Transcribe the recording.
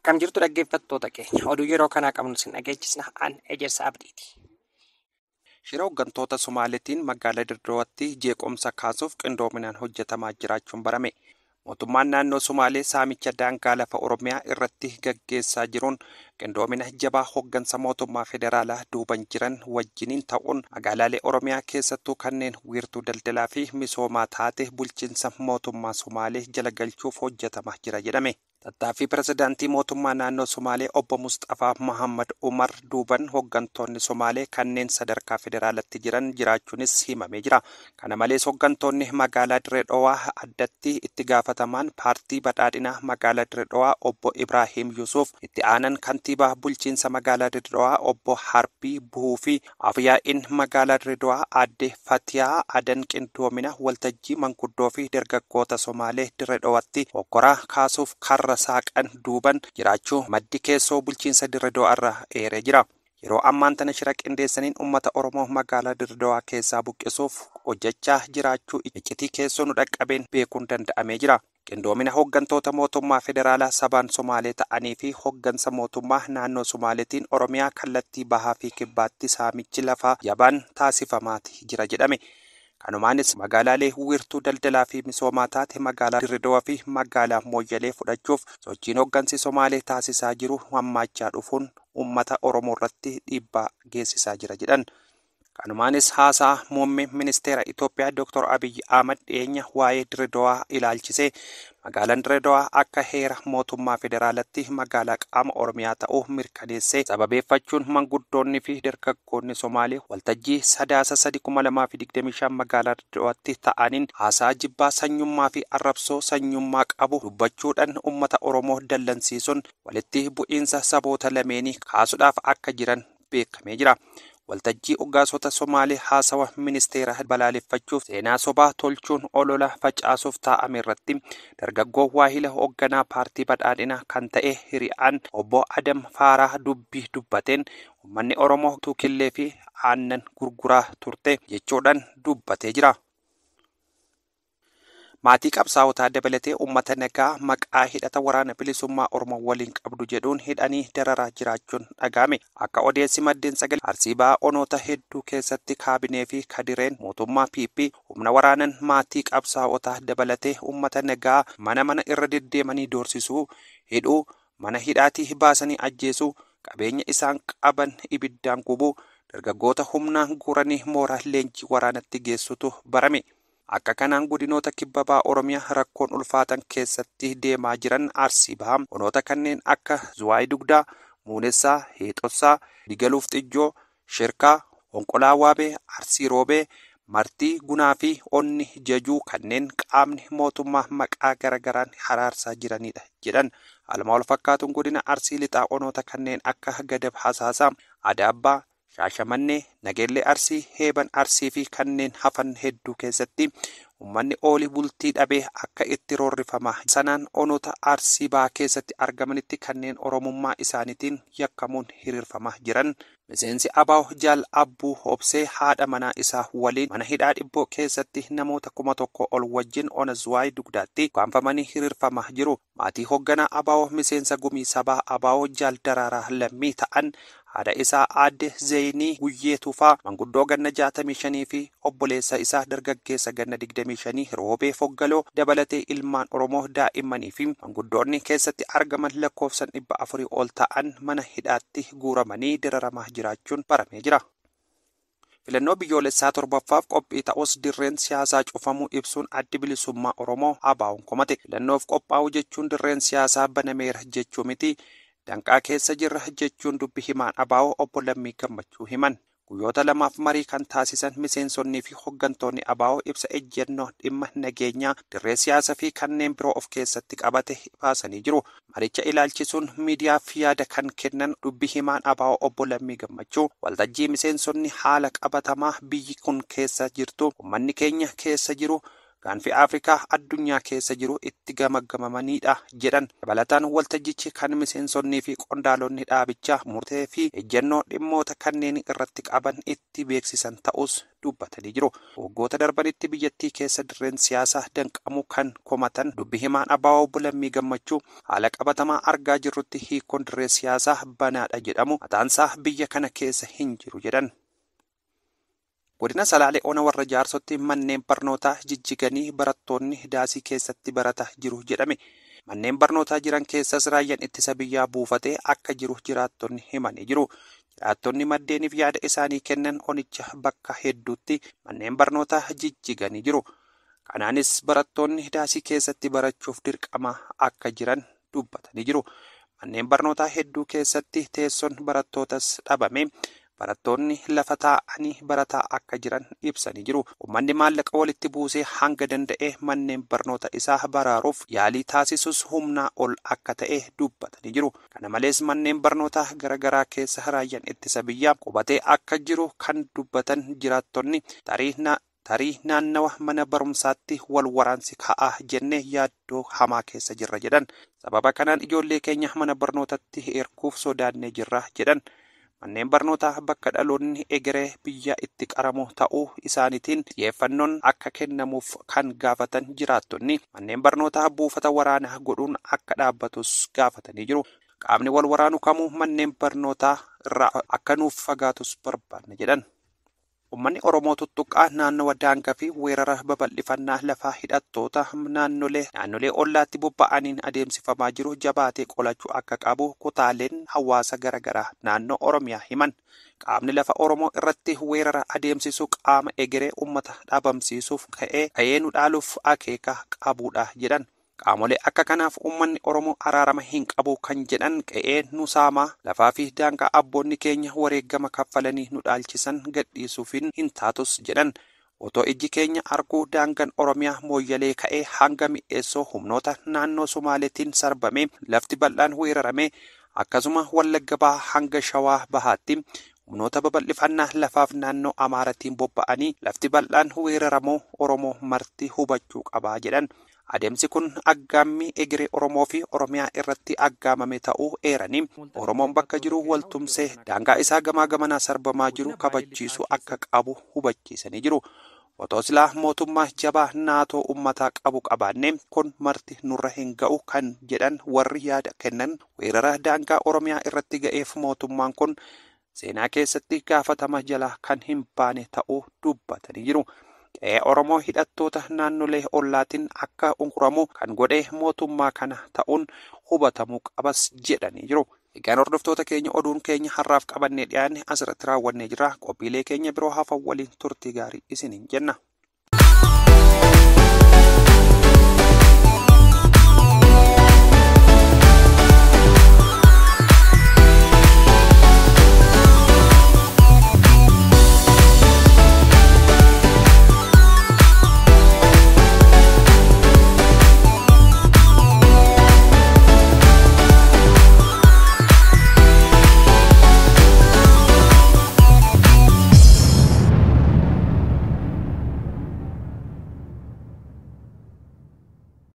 Akkam jirtu dhaggeeffattoota keenya, oduu yeroo kanaa qabnu sin dhageechisna, an Ejersa Abdiiti. Shira hooggantoota Somaaliitiin magaalaa Dirdoowatti jeequmsa kaasuuf qindoominaan hojjetamaa jiraachuun barame. Mootummaan naannoo Somaalee saamicha daangaa lafa Oromiyaa irratti gaggeessaa jiruun qindoomina jabaa hooggansa mootummaa federaalaa duuban jiran wajjiniin ta'uun magaalaalee Oromiyaa keessattuu kanneen wiirtuu daldalaa fi misoomaa taate bulchiinsa mootummaa Somaalee jala galchuuf hojjetamaa jira jedhame. Tattaaffii pirezidaantii mootummaa naannoo Somaalee obbo Musxafaa Mohammad Umar duuban hooggantoonni Somaalee kanneen sadarkaa federaalatti jiran jiraachuunis himamee jira. Kana malees hooggantoonni magaalaa Dirree Dhawaa addatti itti gaafatamaan paartii badhaadhinaa magaalaa Dirree Dhawaa obbo Ibraahiim Yuusuf, itti aanan kantiibaa bulchiinsa magaalaa Dirree Dhawaa obbo Harbii Buhuu fi Afyaa'iin magaalaa Dirree Dhawaa aadde Fatiyaa Adan qindoomina waltajjii manguddoo fi dargaggoota Somaalee Dirree Dhawaatti hokkoraa kaasuuf karra saaqan duuban jiraachuu maddi keessoo bulchiinsa Dirree Dhawaa irraa eeree jira. Yeroo ammaan tana shira qindeessaniin uummata Oromoo magaalaa Dirree Dhawaa keessaa buqqisuuf hojjechaa jiraachuu iccitii keessoo nu dhaqqabeen beekuun danda'amee jira. Qindoomina hooggantoota mootummaa federaalaa sabaan Somaalee ta'anii fi hooggansa mootummaa naannoo Somaaleetiin Oromiyaa kallattii bahaa fi kibbaatti saamichi lafaa jabaan taasifamaati jira jedhame. Kanumaanis magaalaalee wiirtuu daldalaa fi misoomaa taate magaalaa Dirree Dhawaa fi magaalaa Mooyyalee fudhachuuf sochiin hooggansi Somaalee taasisaa jiru hammaachaa dhufuun uummata Oromoo irratti dhiibbaa geessisaa jira jedhan. Kanumaanis haasaa muummee ministeera Itoophiyaa Dr. Abiyyi Ahmad dhiyeenya waa'ee Dirree Dhawaa ilaalchisee magaalaan Dirree Dhawaa akka heera mootummaa federaalatti magaalaa qaama Oromiyaa ta'uu mirkaneessee sababeeffachuun manguddoonni fi dargaggoonni Somaalee waltajjii Sadaasa 3/2025 magaalaa Dirree Dhawaatti ta'aniin haasaa jibbaa sanyummaa fi arrabsoo sanyummaa qabu dubbachuudhaan uummata Oromoo dallansiisuun walitti bu'iinsa saboota lameenii kaasuudhaaf akka jiran beekamee jira. Waltajjii hoggaasota Somaalee haasawa ministeera balaaleffachuuf seenaa sobaa tolchuun olola facaasuuf taa'ame irratti dargaggoo waahila hoogganaa paartii badhaadhinaa kan ta'e hiriyaan obbo Adam Faaraa dubbii dubbateen uummanni Oromoo tuukillee fi aannan gurguraa turte jechuudhaan dubbatee jira. Maatii qabsaa'otaa dabalatee uummata nagaa maqaa hidhata waraana bilisummaa Oromoo waliin qabdu jedhuun hidhanii dararaa jiraachuun dhaga'ame. Akka odeessi maddeen sagalee Arsii Bahaa onoota hedduu keessatti kaabinee fi kadireen mootummaa PP humna waraanan maatii qabsaa'otaa dabalatee uummata nagaa mana mana irra deddeemanii doorsisuu, hidhuu, mana hidhaatii baasanii ajjeesuu, qabeenya isaan qaban ibiddaan gubuu, dargaggoota humnaan guuranii mooraa leenjii waraanatti geessutu barame. Akka kanaan godinoota kibba bahaa Oromiyaa rakkoon ulfaatan keessatti deemaa jiran Arsii Bahaa onoota kanneen akka Zuwaay Dugdaa, Muunessaa, Heexossaa, Digaluuf Xijjoo, Shirkaa, Honqolaa Waabee, Arsii Roobee, Martii Gunaa fi Onni Jajuu kanneen qaamni mootummaa maqaa garagaraan haraarsaa jiranidha jedhan. Haaluma wal fakkaatuun godina Arsii Lixaa onoota kanneen akka Gadab Hasaasaa, Adaabbaa, Shaashamannee, Nageellee Arsii, Heeban Arsii fi kanneen hafan hedduu keessatti uummanni oolii bultii dhabee akka itti roorrifama. Sanaan onoota Arsii Bahaa keessatti argamanitti kanneen Oromummaa isaaniitiin yakkamuun hiriirfamaa jiran. Miseensi ABO Jaal Abbuu Obsee haadha manaa isaa waliin mana hidhaa dhibboo keessatti namoota 1000 ol wajjin ona Zuwaay Dugdaatti ukkaamfamanii hiriirfamaa jiru. Maatii hoogganaa ABO miseensa gumii sabaa ABO Jaal Daraaraa Lammii ta'an haadha isaa aadde Zeyinii Guyyee Tufaa manguddoo ganna 65 fi obboleessa isaa dargaggeessa ganna 25 Roobee Foggaloo dabalatee ilmaan Oromoo daa'immanii fi manguddoonni keessatti argaman lakkoofsan 400 ol ta'an mana hidhaatti guuramanii dararamaa jiraachuun baramee jira. Filannoo biyyoolessaa torbaffaaf qophii ta'us dirreen siyaasaa cufamuu ibsuun addi bilisummaa Oromoo ABO'n komate. Filannoof qophaa'uu jechuun dirreen siyaasaa banameera jechuu miti. Danqaa keessa jirra jechuun dubbi himaan ABO obbo Lammii Gammachuu himan. Guyyoota lamaaf marii kan taasisan miseensonnii fi hooggantoonni ABO ibsa ejjennoo dhimma nageenyaa dirree siyaasaa fi kanneen biroo of keessatti qabate baasanii jiru. Maricha ilaalchisuun miidiyaaf yaada kan kennan dubbi himaan ABO obbo Lammii Gammachuu waltajjii miseensonni haala qabatamaa biyyi kun keessa jirtu, uummanni keenya keessa jiru, gaanfi Afrikaa addunyaa keessa jiru itti gamagamamanidha jedhan. Dabalataan waltajjichi kan miseensonnii fi qondaalonni dhaabichaa murtee fi ejjennoo dhimmoota kanneen irratti qaban itti beeksisan ta'us dubbatanii jiru. Waggoota darbanitti biyyattii keessa dirreen siyaasaa danqamuu kan komatan dubbi himaan ABO Obbo Lammii Gammachuu haala qabatamaa argaa jirrutti hiikkoon dirree siyaasaa banaadha jedhamu mataansaa biyya kana keessa hin jiru jedhan. Godina Salaalee Ona warra Jaarsotti manneen barnootaa jijjiganii barattoonni daasii keessatti barataa jiru jedhame. Manneen barnootaa jiran keessas raayyaan ittisa biyyaa buufatee akka jiru jiraattonni himanii jiru. Jiraattonni maddeeniif yaada isaanii kennan onicha bakka hedduutti manneen barnootaa jijjiganii jiru. Kanaanis barattoonni daasii keessatti barachuuf dirqama akka jiran dubbatanii jiru. Manneen barnootaa hedduu keessatti teessoon barattootas dhabame. Barattoonni lafa taa'anii barataa akka jiran ibsanii jiru. Uummanni maallaqa walitti buusee hanga danda'e manneen barnoota isaa baraaruuf yaalii taasisus humnaa ol akka ta'e dubbatanii jiru. Kana malees manneen barnootaa garaagaraa keessa raayyaan ittisa biyyaa qubatee akka jiru kan dubbatan jiraattonni tarii naannawa mana barumsaatti wal waraansi ka'aa jennee yaaddoo hamaa keessa jirra jedhan. Sababa kanaan ijoollee keenya mana barnootatti erguuf sodaannee jirra jedhan. Manneen barnootaa bakka dhaloonni egeree biyya itti qaramu ta'uu isaaniitiin xiyyeeffannoon akka kennamuuf kan gaafatan jiraattonni manneen barnootaa buufata waraanaa godhuun akka dhaabbatus gaafatanii jiru. Qaamni wal waraanu kamuu manneen barnootaa irraa akka nuuf fagaatus barbaanna jedhan. Uummanni Oromoo tuttuqqaa naannawa daangaa fi weerara babal'ifannaa lafaa hidhattoota naannolee ollaatti bobba'aniin adeemsifamaa jiru jabaatee qolachuu akka qabu kutaaleen hawaasa garaagaraa naannoo Oromiyaa himan. Qaamni lafa Oromoo irratti weerara adeemsisu qaama egeree uummata dhabamsiisuuf ka'ee nu dhaaluuf akeeka qabudha jedhan. Qaamolee akka kanaaf uummanni Oromoo araarama hin qabu kan jedhan qe'ee nu saamaa lafaa fi daangaa abboonni keenya wareegama kaffalanii nu dhaalchisan gadhiisuufin hin taatus jedhan. Otoo ijji keenya arguu daangaan Oromiyaa mooyyalee ka'ee hanga mi'eessoo humnoota naannoo Somaaleetiin sarbame lafti bal'aan weerarame akkasuma Wallagga Bahaa hanga Shawaa Bahaatti humnoota babal'ifannaa lafaaf naannoo Amaaratiin bobba'anii lafti bal'aan weeraramoo Oromoo marti hubachuu qabaa jedhan. Adeemsi kun aggaammii egeree Oromoo fi Oromiyaa irratti aggaamame ta'uu eeranii Oromoon bakka jiru waltumsee daangaa isaa gamaa gamanaa sarbamaa jiru kabachiisuu akka qabu hubachiisanii jiru. Otoo silaa mootummaa jabaa naatoo uummataa qabu qabaanne kun marti nurra hin ga'u kan jedhan warri yaada kennan weerara daangaa Oromiyaa irratti ga'eef mootummaan kun seenaa keessatti gaafatama jalaa kan hin baane ta'uu dubbatanii jiru. Qe'ee Oromoo hidhattoota naannolee ollaatiin akka unkuramu kan godhe mootummaa kana ta'uun hubatamuu qabas jedhanii jiru. Egaan hordoftoota keenya oduun keenya har'aaf qabannee dhiyaanne asirratti raawwannee jira. Qophiilee keenya biroo hafan waliin turtii gaarii isiniin jenna.